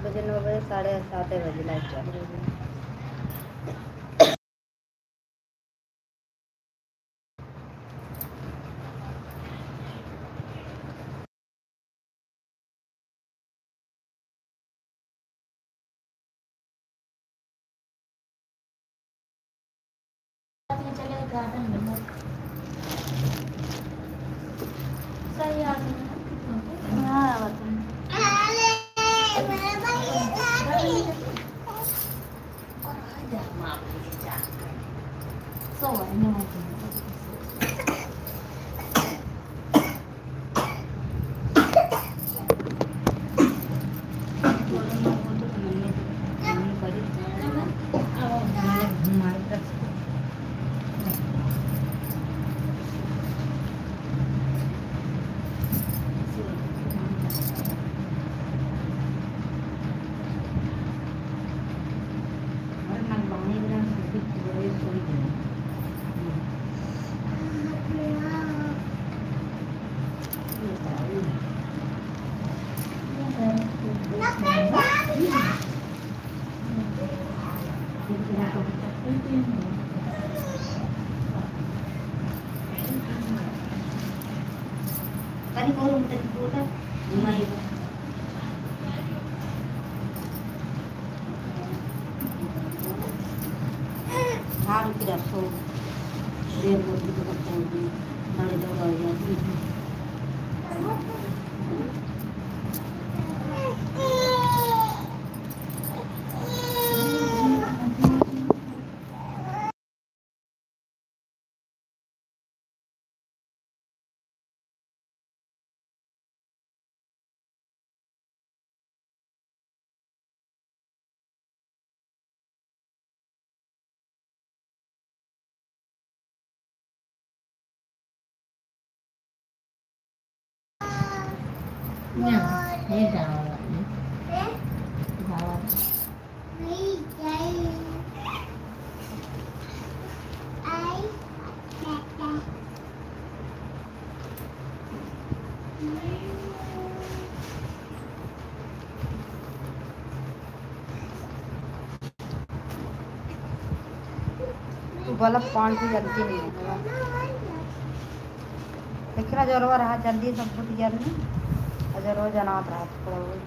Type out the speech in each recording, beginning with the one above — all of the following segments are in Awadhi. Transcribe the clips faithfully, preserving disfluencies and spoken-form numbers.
बजे, नौ बजे, साढ़े सात बजे live चालू हो गई। चले garden में। सही आ गई। हाँ, आवत है। तनी बोल, तनी बोल, नहीं। हाँ, रुक जा, सो। देर हो गई, तो बच्चा भी बड़े दौड़ आ गया। ना, ये गावा वाली। गावा। तू गलत पान की गलती नहीं है। लेकिन अजरवा रहा जल्दी सब कुछ जल्दी। अजरवा जनात रहा थोड़ा बहुत।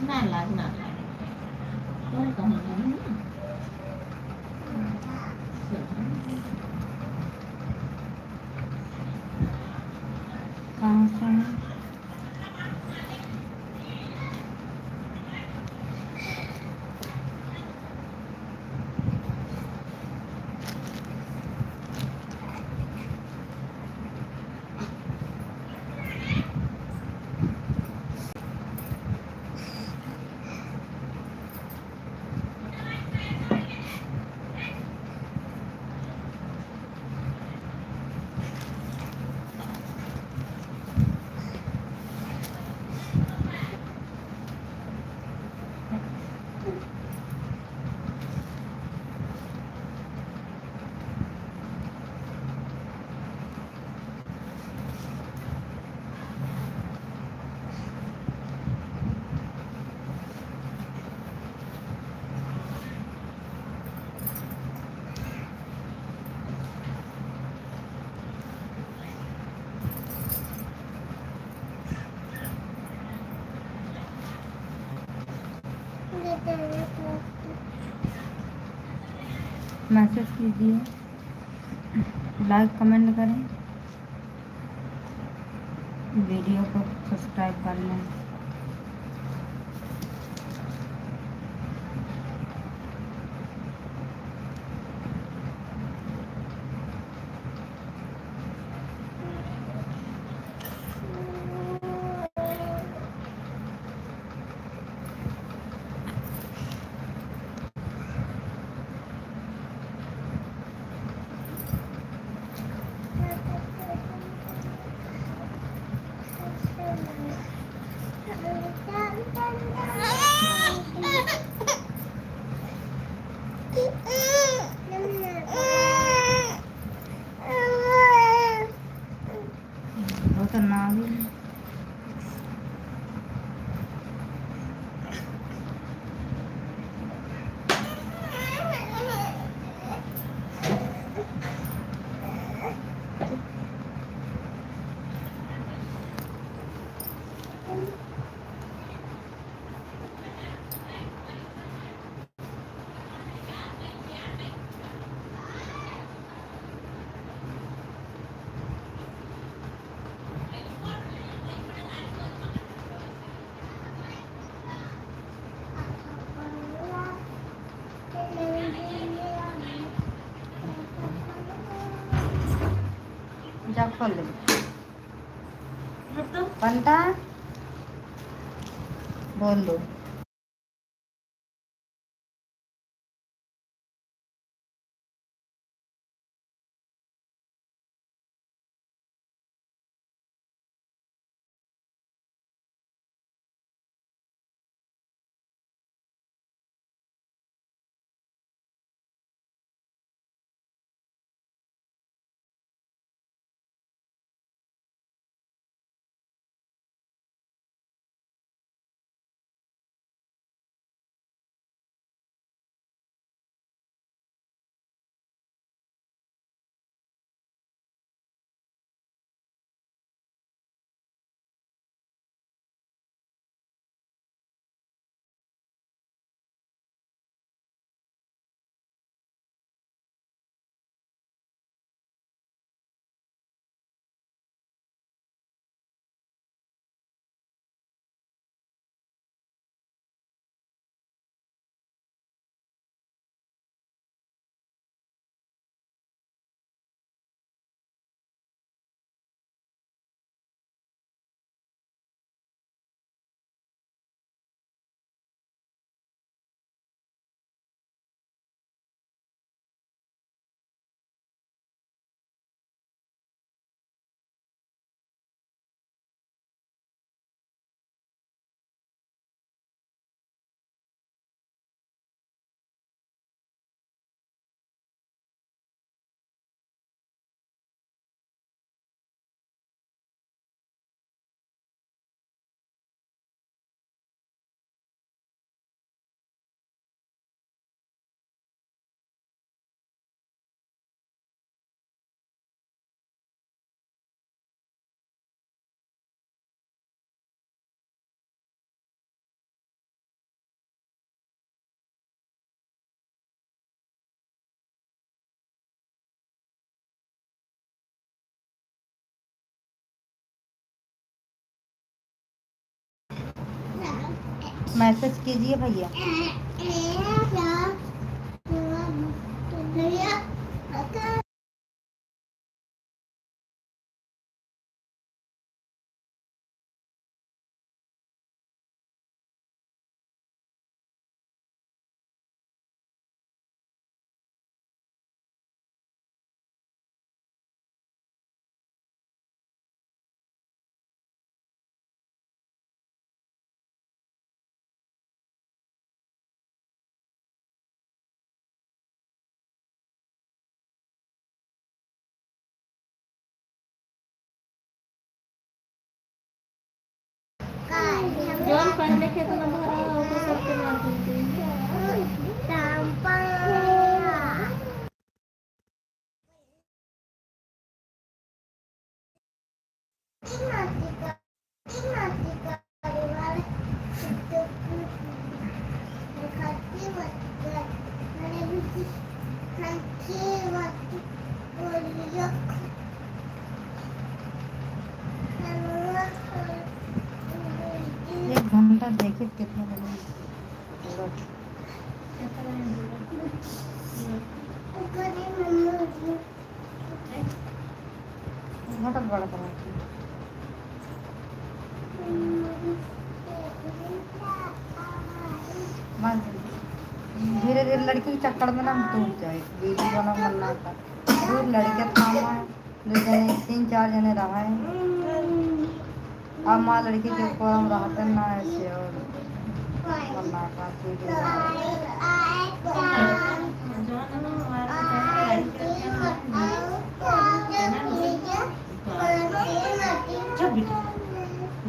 ना लाग, ना लाग। कौन कहूँ ना? कहाँ से है? Message कीजिए, like comment करें। वीडियो को सब्सक्राइब कर लें। बहुत नाम है। जा खोल दे। पंता बोल दो। मैसेज कीजिए भैया। जौन पहले खेत में भरा हो, ओकर सबके मार देते हैं। देखिए कितना बड़ा है। बहुत बड़ा बना है। बस धीरे धीरे लड़की के चक्कर में ना हम टूट जाए, वीडियो बना मन ना कर। दूर लड़के थामा है, दो जने, तीन चार जने रहा है। अब माँ लड़की के ऊपर हम रहते ना ऐसे और मन ना कर वीडियो बना।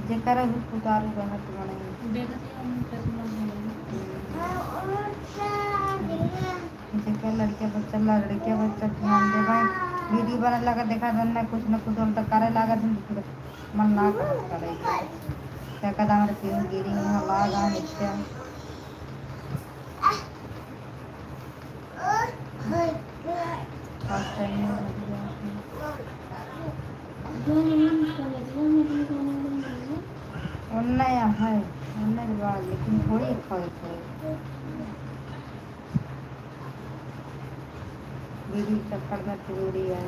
जेकर अभी कुदारू रहत बने। जेकर लड़के बच्चा, लड़के बच्चा ध्यान देवे। वीडियो बने लगा, देखा दन ना कुछ न कुछ उल्टा करे लागत है, मन ना करत करे। क्या कहता हमारे पीऊ गिरी में लागा नित्या। ओन्ने है, ओन्ने के बाद, लेकिन थोड़ी खाए थे। बीड़ी चक्कर में पूरी है।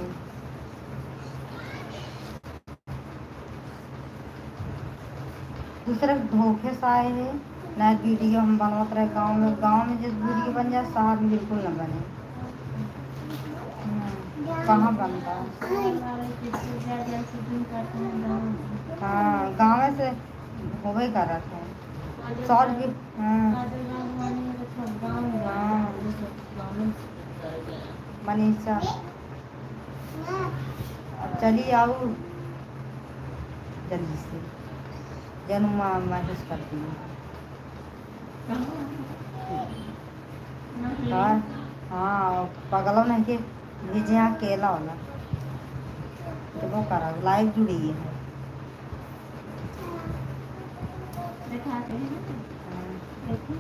दूसरे के धोखे से आए हैं, ना वीडियो हम बनवत रहे गाँव में। गाँव में जब वीडियो बन जाए, शहर में बिल्कुल ना बने। हम्म, कहाँ बनता है? हाँ, गाँव से होबे करत है। शॉर्ट भी, हाँ। हाँ। मनीषा। अब चली आऊ जल्दी से, जनुमा मैसेज कर दी। और हाँ, पगलो नहीं के भेजे यहाँ केला वाला। तो वो करा, लाइव जुड़ी है। दिखाते हैं। हाँ। देखो।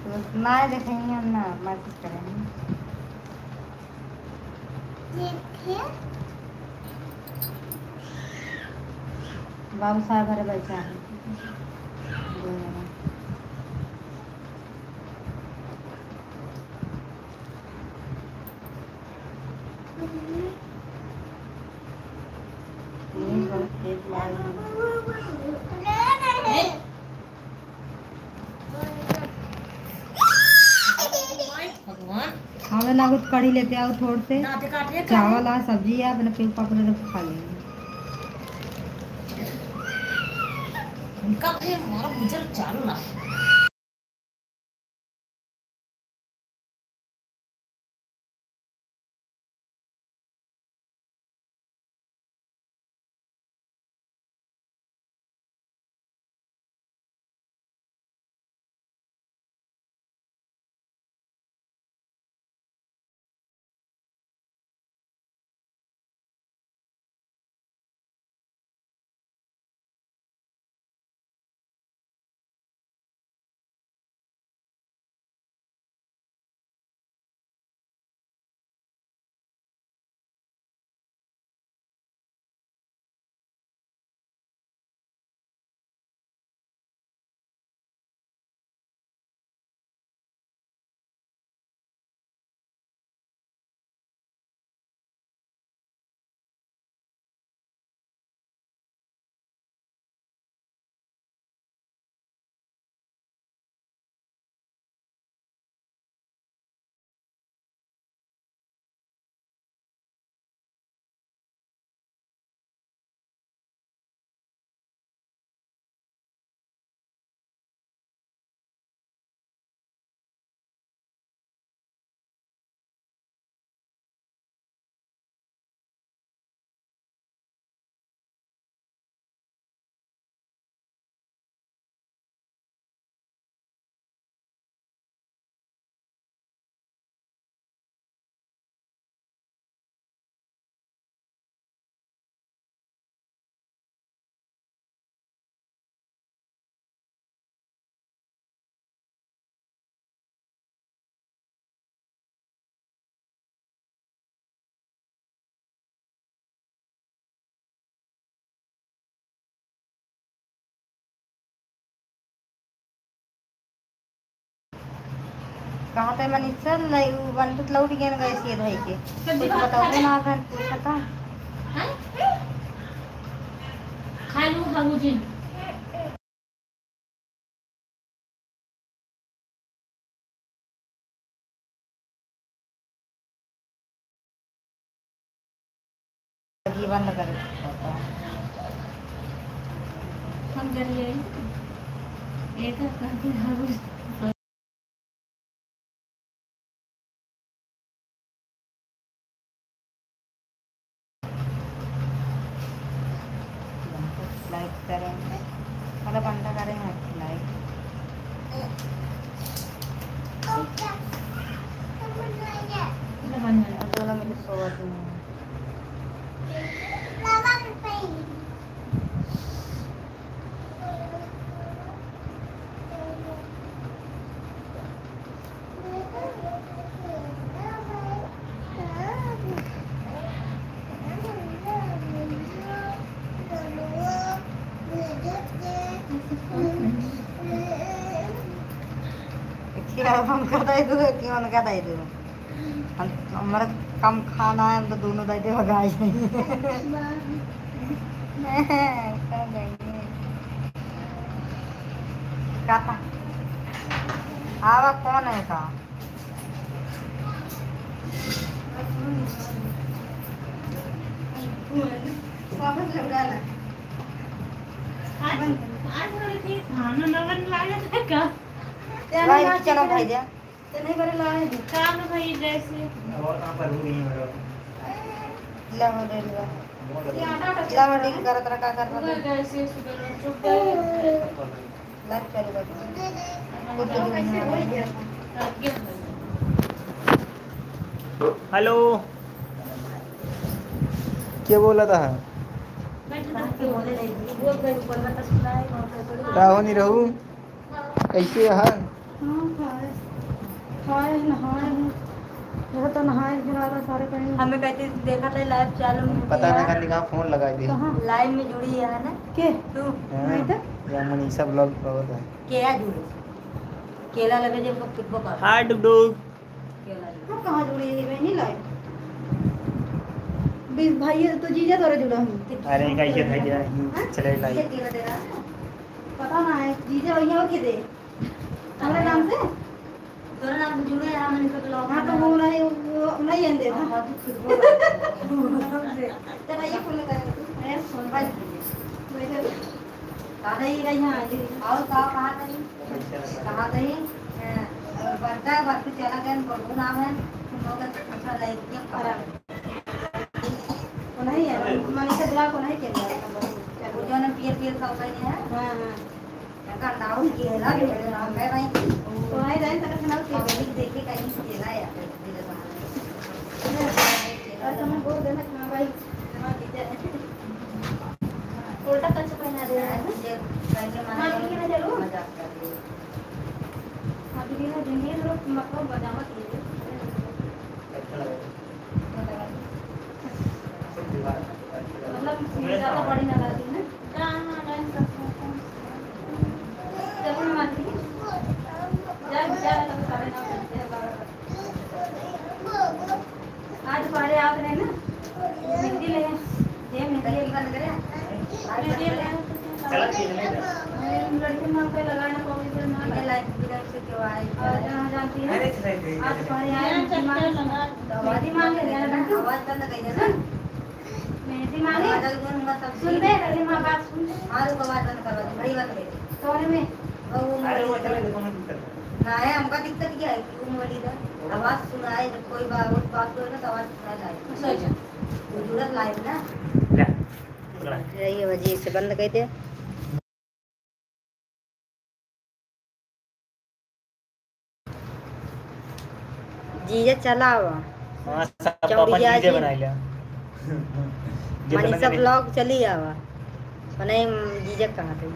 तो ना देखेंगे हम ना, मैसेज करेंगे। बाबू साहब हरे बैठा है। हमें लागत कढ़ी लेते आओ थोड़ से। चावल आ, सब्जी आ, अपने पेट पापड़ रख खा लेंगे। उनका भाई हमारा गुजर चालू ना। कहाँ पे मनीषा लई, उ बंटू त लौट गए गए सीधे धई के। कुछ बताओ ना, अपन पूछता। हैं? खा लू बाबूजी। ये बंद कर। हम जरिए एक करके हम लाइक करें, मतलब बंदा करें लाइक। दोनों मिल सोवत नहीं। एक ही बार हम का दे दो, एक ही मन का दे दो। हम, हमारा कम खाना है, हम तो दोनों दाई दे भगाई। का था? आवा कौन है का? वापस लौटा ला। आज, आज थोड़ी सी खाना ना बन लागत है का? चलो, भाई, ना चलो, चिकन। भाई, जा। तो नहीं बड़े लाए हैं। काम है भाई, जैसे। और कहाँ पर हो रही है, मैडम? ला, हो रही है। ये आटा, आटा ला, हो रही है, करत रहा, का करत रहा? जैसे सुबह चुप गए। लाइव चालू कर दो। कुछ भी नहीं आ रहा है। हेलो, क्या बोला था? का हो नहीं रहू? कैसे है? हाँ, खाए। खाए, नहाए हैं। यह तो नहाए के बाद सारे कहीं। हमें कहती देखा था लाइव चालू में। पता ना खाली कहाँ फोन लगाई दी। कहाँ? लाइव में जुड़ी है ना? के? तू। हाँ, नहीं तो? या मनीषा ब्लॉग बहुत है। केला जुड़े। केला लगे जब वो पिकबो कर। हाय डुगडुग। केला जुड़े। वो कहाँ जुड़ी है? मैं नहीं लाई। बी-, भाई, तो जीजा तोरे जुड़ा हूँ। अरे, कैसे भाई जुड़ा है? हाँ? चले लाई। ये केला दे रहा है। पता ना है, जीजा भैया हो के दे। हमारे नाम से? तोरे नाम से जुड़े हैं, हमने तो ब्लॉग हाँ, तो वो नहीं, वो नहीं आने देता। हाँ, हाँ, तू खुद बोल। तो भाई, ये फुल कर दे। अरे, फोन बंद कीजिए। बैठो। कहाँ गई रही यहाँ? और कहाँ, कहाँ गई? कहाँ गई? अ, बरदा, बरदा चला गया, प्रभु नाम है। तुम लोग का दूसरा लाइक किया, खराब है। वो नहीं है, मनीषा ब्लॉक को नहीं चल रहा है। वो जो ना पीएल, पीएल सब बने हैं। हाँ, हाँ। एकर नाम केला भेल, हम कहे भाई, तो भाई जाए तक नाम केला। पब्लिक देखे कहीं केला या। और तुम बोल देना कि हाँ भाई, हाँ, ठीक है। उल्टा कच्चा पहना दे रहा है। ये पहले मार मार के ना चलो। मजाक कर रही है। हाँ, दीदी ने जिंदगी में मतलब बजावत कीजिए। अच्छा लगा। मतलब, ज्यादा बड़ी ना लाती ना। चलो ना माता जी। जा, जा, तब साढ़े नौ बजते हैं, बारह बजते हैं। आज पहले आप रहे ना, मेहंदी ले, ये मेहंदी है। मेहंदी ले। अरे, लड़के ना कोई लगा ना, कोई इधर ना लगा। और जहाँ जानती है, आज पहले आए, मेहंदी मांगे। मेहंदी मांगे, मेहंदी मांगे। आवाज बंद कर दे ना। मेहंदी मांगे। आवाज बंद कर दे। सुन बे, पहले माँ बात सुन। हाँ, रुको, आवाज बंद करवा दे, बड़ी बात है। कौन है मैं? वो, वो अरे, वो मोबाइल चले, देखो ना, दिक्कत है। ना है, हमका दिक्कत क्या है? वो मोबाइल इधर। आवाज सुनाए, जब कोई बा-, वो बात करे ना, तो आवाज सुनाए लाए। अच्छा, अच्छा। वो जुड़त लाए ना। ले, पकड़ा। यही वजह से बंद कर दे। जीजा चला आवा। हाँ, सब अपन चौड़िया जीजे जी। बनाई ले। जितना मनीषा जने vlog चली आवा। मने जीजा कहाँ थे?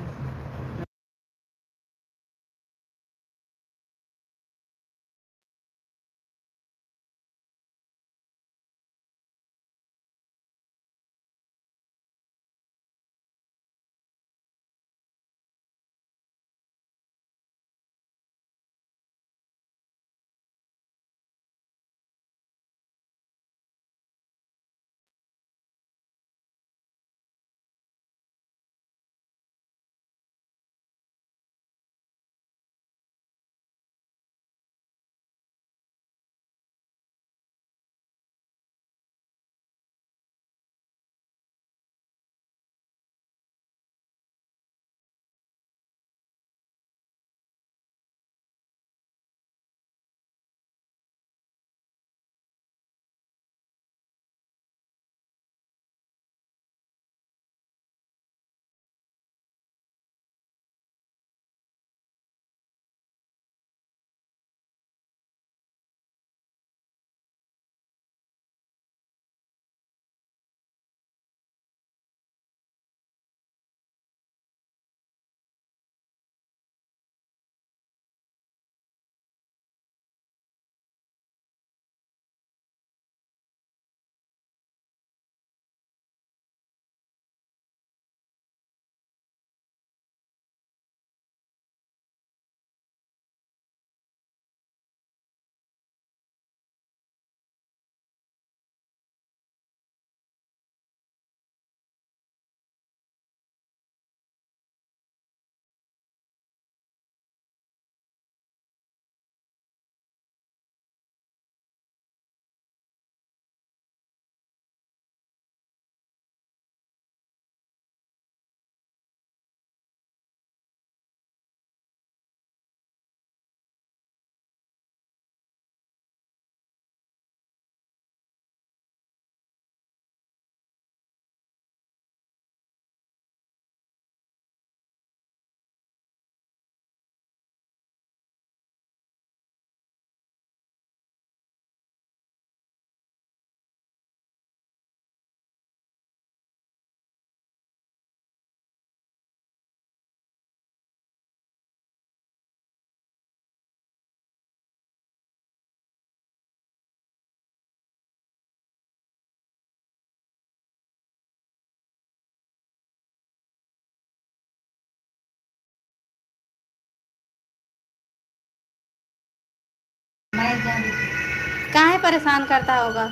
काहे परेशान करता होगा?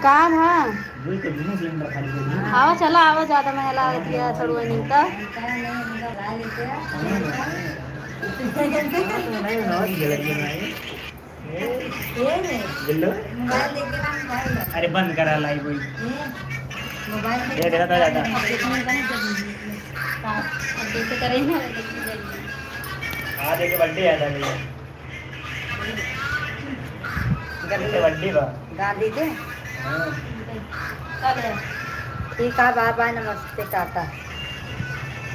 काम है। आवा, चला, आवा, ज्यादा महिला आ गई है, छोड़ुआ नहीं तो। बिल्लो? अरे बंद करा लाई कोई। ये देखा था ज्यादा। अब जैसे करेंगे, वैसे करेंगे। आज एक बर्थडे याद आ गई। गांधी के? हाँ। ठीक है, बाय बाय, नमस्ते, टाटा।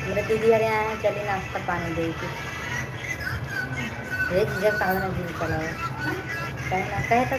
मेरे दीदी हरे आए हैं, चलिए नाश्ता पानी दे के। ये जीजा साहब ने भी चलाओ। कहे ना, कहे तो